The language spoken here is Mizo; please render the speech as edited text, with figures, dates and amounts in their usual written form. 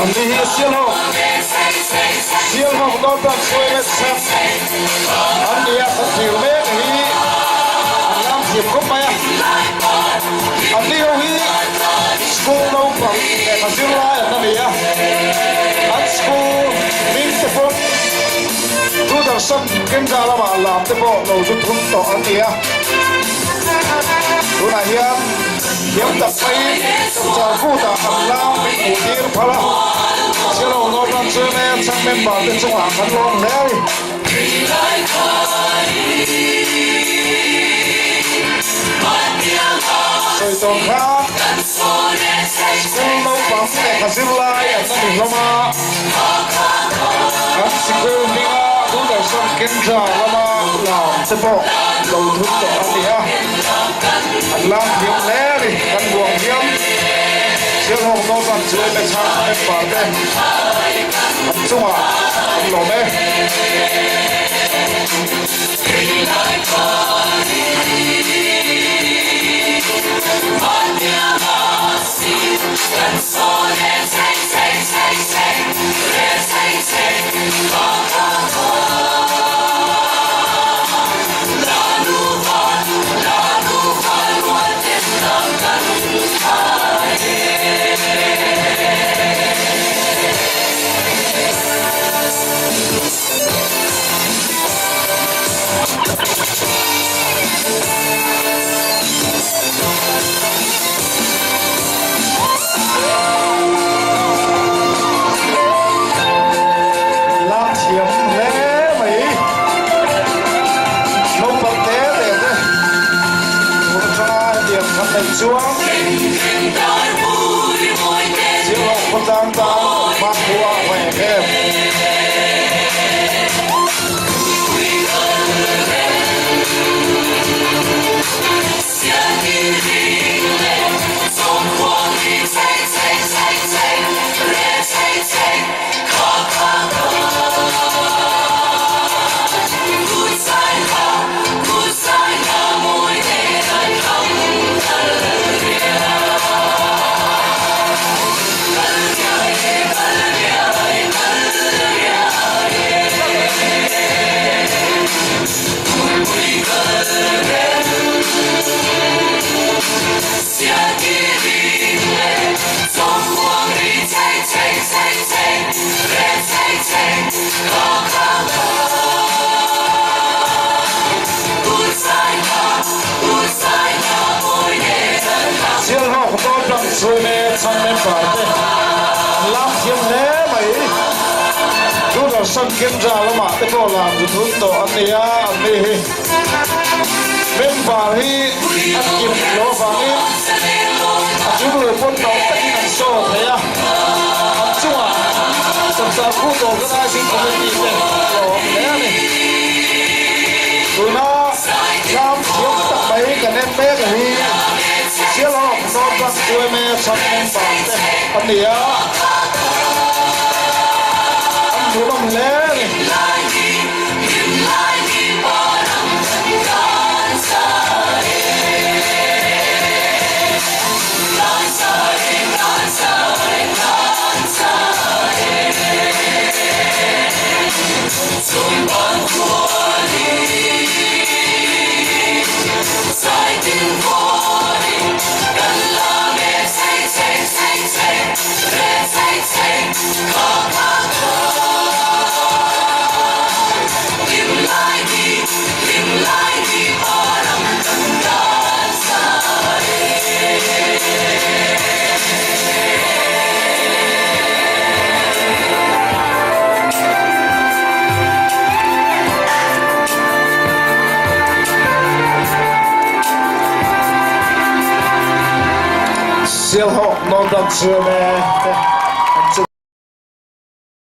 An ni hi Sialhawk Sialhawk Northern Suaimet chhak an ni a, kan thlir mek hi an lam thiam khawp mai a. An ni ho hi school naupang lehkha zirlai an la ni a, an school hming te pawh Doordarshan Kendra lamah lam te pawh lo zu thum tawh an ni a. Tunah hian thiam tak maiin chapchar kutah an lam min hmuh tir phal a, Sialo Northern China chhang member te chungah kan lawm hle a ni. Sawi tawng khan school naupang lehkha zirlai an la ni hlawm a, an sikul hminga Doordarshan Kendra lama lam te pawh lo thun tawh a ni a, an lam thiam hle a ni. Kan buang hian Sialhawk Northern China chhang member te an chungah an lawm e. Lam thiam hle mai. Naupang te te te tun atanga hetiang kan neih chuan Sialhawk khawtlang tan hmankhua a hma em em. Sialhawk Dawtlang chhunge chhang member te an lam thiam hle mai. Doordarshan Kendra lamah te pawh lam zu thun tawh an ni a, an ni hi member hi an kim lo avangin a chung lo pawn no takin an saw thei a, an chungah Chapchar Kut Organising Committee te lawm hle a ni. Tuna lam thiam tak mai kan en mek hi Sialhawk Northern Tuaime chhang member te an ni a, an hmuhnawm hle a ni. Sialhawk Northern China te.